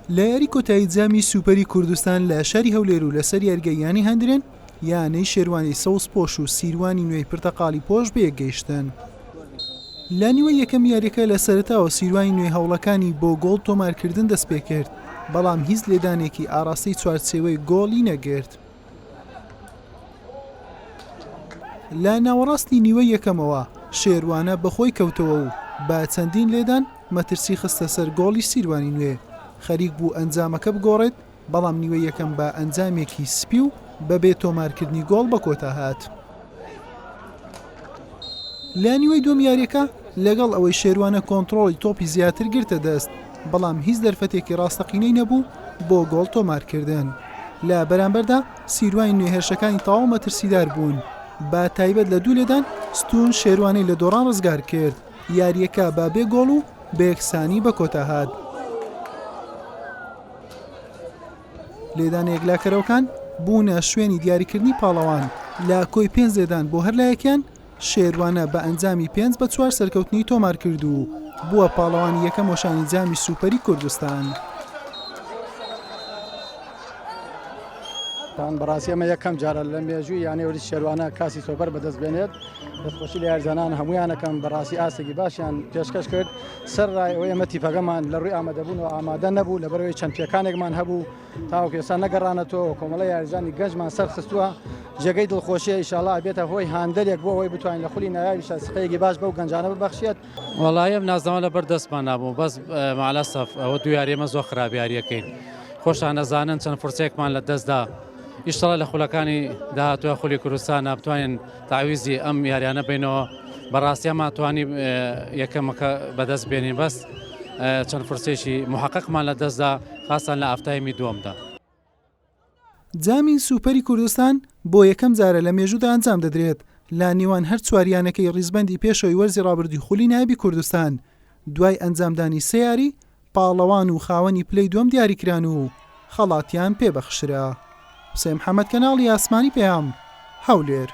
لە یاری کۆتایی جامی سوپەری کوردستان لە شاری هەولێر و لەسەر یاریگای یانەی هەندرێن، یانەی شێروانی سەوز پۆش و سیروانی نوێی پرتەقاڵی پۆش بەیەکگەیشتن. لە نیوەی یەکەم یاریەکە لە سەرەتاوە سیروانی نوێ هەوڵەکانی بۆ گۆڵ تۆمارکردن دەستپێکرد، بەڵام هیچ لێدانێکی ئاڕاستەی چوارچێوەی گۆڵی نەگرت. لە ناوەڕاستی نیوەی یەکەمەوە شێروانە بەخۆی کەوتەوە و بە چەندین لێدان مەترسی خستە سەر گۆڵی سیروانی نوێ، خەریک بوو ئەنجامەکە بگۆڕێت، بەڵام نیوەی یەکەم بە ئەنجامێکی سپی و بەبێ تۆمارکردنی گۆڵ بەکۆتا هات. لە نیوەی دووەم یاریەکە لەگەڵ ئەوەی شێروانە کۆنتڕۆڵی تۆپی زیاتر گرتە دەست، بەڵام هیچ دەرفەتێکی ڕاستەقینەی نەبوو بۆ گۆڵ تۆمارکردن. لە بەرامبەردا سیروانی نوێ هێرشەکانی تەواو مەترسیدار بوون، بە تایبەت لە دوو لێدان ستوون شێروانەی لە دۆڕان ڕزگار کرد، یارییەکە بە بێ گۆڵ و بە یەکسانی بە کۆتا هات. لێدانە یەکلاکەرەوەکان بوونە شوێنی دیاریکردنی پاڵەوان، لە کۆی پێنج لێدان بۆ هەر لایەکیان، شێروانە بە ئەنجامی 5-4 سەرکەوتنی تۆمارکرد و بووە پاڵەوانی یەکەم وەشانی جامی سوپەری کوردستان. بەڕاستی ئەمە یەکەم جارە لە مێژووی یانەی وەرزشی شێروانە کاسی سۆپەر بەدەست بێنێت، دەستخۆشی لە یاریزانان هەموویانەکەم بەڕاستی ئاستێکی باشیان پێشکەش کرد سەر ڕای ئەوەی ئێمە تیپەکەمان لە ڕووی ئامادەبوونەوە ئامادە نەبوو لەبەرەوەی چەند پێکانێکمان هەبوو تاوەکو ئێستا نەگەڕانەتەوە کۆمەڵە یاریزانی گەنجمان سەر خستووە جێگەی دڵخۆشیە ئیشاڵا بێتە هۆی هاندەرێک بۆ ئەوەی بتوانین لە خولی نایابیشا سقەیەکی باش بەو گەنجانە ببەخشێت. وەڵایی ئەم نازناوە لەبەر دەستمان نابوو بەس مەعلەسەف ئەوە دوو یاری ئێمە زۆر خراپ یاریەکەین خۆشتان ئەزانن چەند فرسەیەکمان لە دەستدا ئیشەڵا لە خولەکانی داهاتوە خولی کوردستانە بتوانین تاویزی ئەم یاریانە بینەوە بەڕاستی ئەمان توانی یەکەمەکە بەدەست بێنین بەس چەند فرسێکی محققمان لە دەستدا خاستان لە ئافتایمی دووەمدا. جامی سوپەری کوردستان بۆ یەکەم جارە لە مێژوودا ئەنجام دەدرێت لە نێوان هەر چوار یانەکەی ڕیزبەندی پێشەوەی وەرزی ڕابردووی خولی نایابی کوردستان دوای ئەنجامدانی سێ یاری پاڵەوان و خاوەنی پلەی دووەم دیاریکران و خەڵاتیان پێبەخشرا. حوسێن محەمەد کەناڵی ئاسمانی پەیام، هەولێر.